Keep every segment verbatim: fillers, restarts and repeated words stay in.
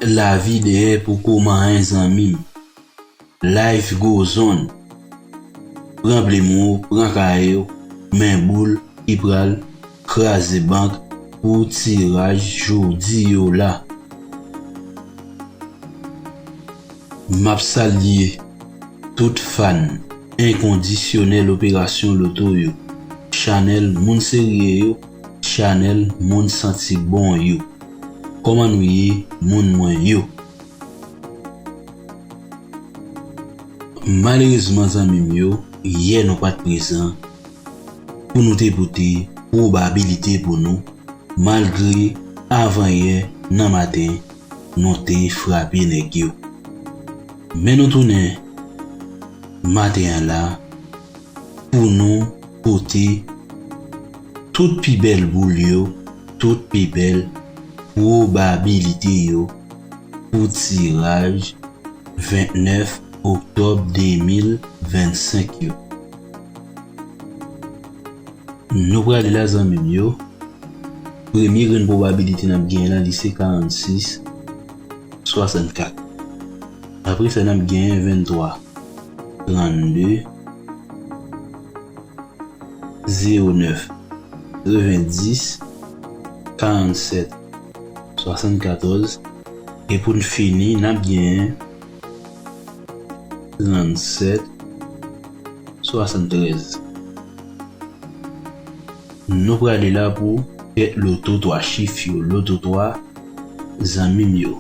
lavi dèyè poko manyen zanmi m. Life goes on. Pran plim ou, pran kaye w, men boul ki pral kraze bank pou tiraj jodi yo la. M ap salye tout fan enkondisyonèl operasyon loto yo, chanèl moun serye yo, chanèl moun santi bon yo. Kòman nou ye, moun mwen yo? Malerezman, zanmi m yo, yè nou pa t prezan pou nou te pote pwobabilite pou nou, malgre avanyè nan maten, nou te frape nèg yo. Men nou tounen maten an la pou nou pote tout pi bèl boul yo, tout pi bèl pwobabilite yo pou tiraj vennèf oktòb de mil vennsenk yo. Nou prale la, zanmi m yo. Premye grenn pwobabilite n ap genyen la, li se karannsis swasannkat. Apre sa, n ap genyen venntwa, trannde, zewo nèf, katrevendis, karannsèt, swasannkatòz. E pou n fini, n ap genyen trannsèt, swasanntrèz. Nou prale la pou tèt loto twa chif yo, loto twa, zanmi m yo.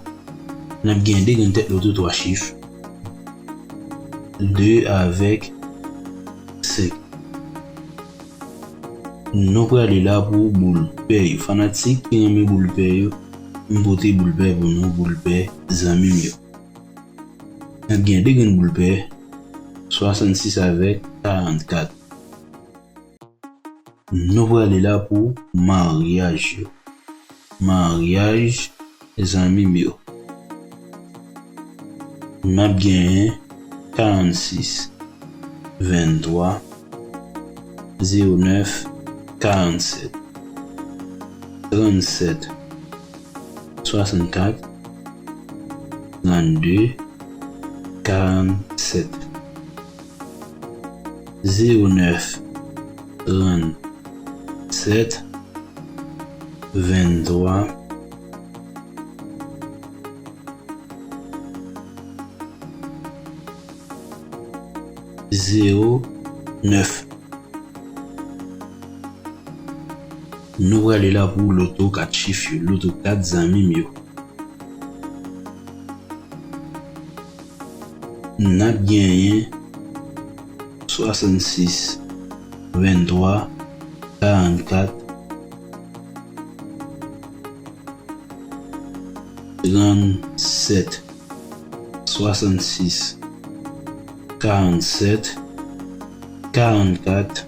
N ap gen de grenn tèt loto twa chif, de avèk senk. Nou prale la pou boul pè yo. Fanatik ki renmen boul pè yo, m pote boul pè pou nou, boul pè, zanmi m yo. N ap gen de grenn boul pè, swasannsis avèk karannkat. Nou prale la pou maryaj yo. Maryaj, zanmi m yo. N ap genyen karannsis, venntwa, zewo nèf, karannsèt, trannsèt, swasannkat, trannde, karannsèt, zewo nèf, trannsèt, venntwa, zewo nèf. Nou prale la pou loto kat chif yo, loto kat, zanmi m yo. N ap genyen swasannsis, venntwa, karannkat, trannsèt, swasannsis, karannsèt, karannkat,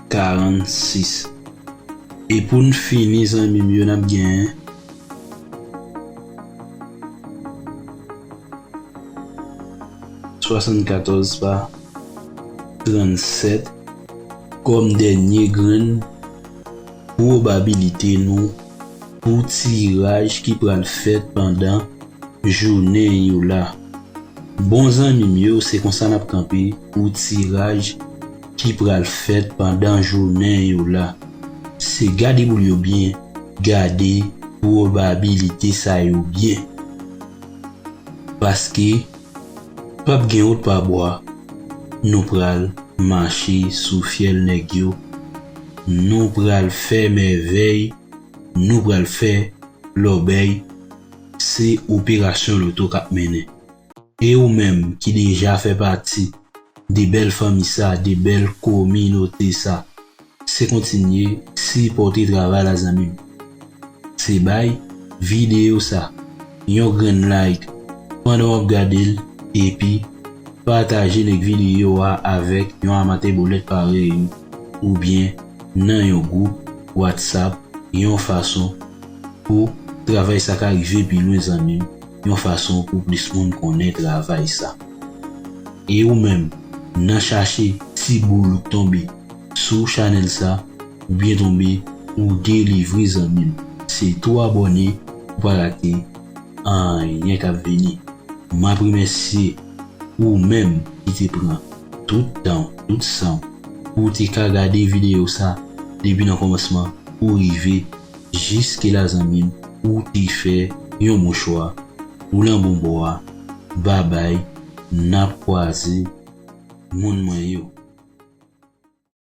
karannsis. E pou n fini, zanmi m yo, n ap genyen swasannkatòz pa trannsèt kòm dènye grenn pwobabilite nou pou tiraj ki pral fèt pandan jounen yo la. Bon, zanmi m yo, se konsa n ap kanpe pou tiraj ki pral fèt pandan jounen yo la. Se gade boul yo byen, gade pwobabilite sa yo byen. Paske p ap gen wout pa bwa, nou pral mache sou fyèl nèg yo. Nou pral fè mèvèy, nou pral fè lòbèy. Se operasyon loto k ap mennen. E ou menm ki deja fè pati de bèl fanmi sa, de bèl kominote sa, se kontinye sipòte travay la, zanmi m. Se bay videyo sa yon grenn like pandan w ap gade l, epi pataje link videyo a avèk yon amatè bolèt parèy ou, oubyen nan yon gwoup WhatsApp, yon fason pou travay sa ka rive pi lwen, zanmi m, yon fason pou plis moun konnen travay sa. E ou menm, nan chache ti boul ou k tonbe sou chanèl sa, ou byen tonbe, ou delivre, zanmi m. Se tou abòne, ou pa rate anyen k ap vini. M ap remèsye ou menm ki te pran tout tan w, tout san w, pou w te ka gade videyo sa depi nan kòmansman pou rive jiske la, zanmi m, ou te fè yon bon chwa. Ou lan bon bò a. Babay, n ap kwaze, moun mwen yo.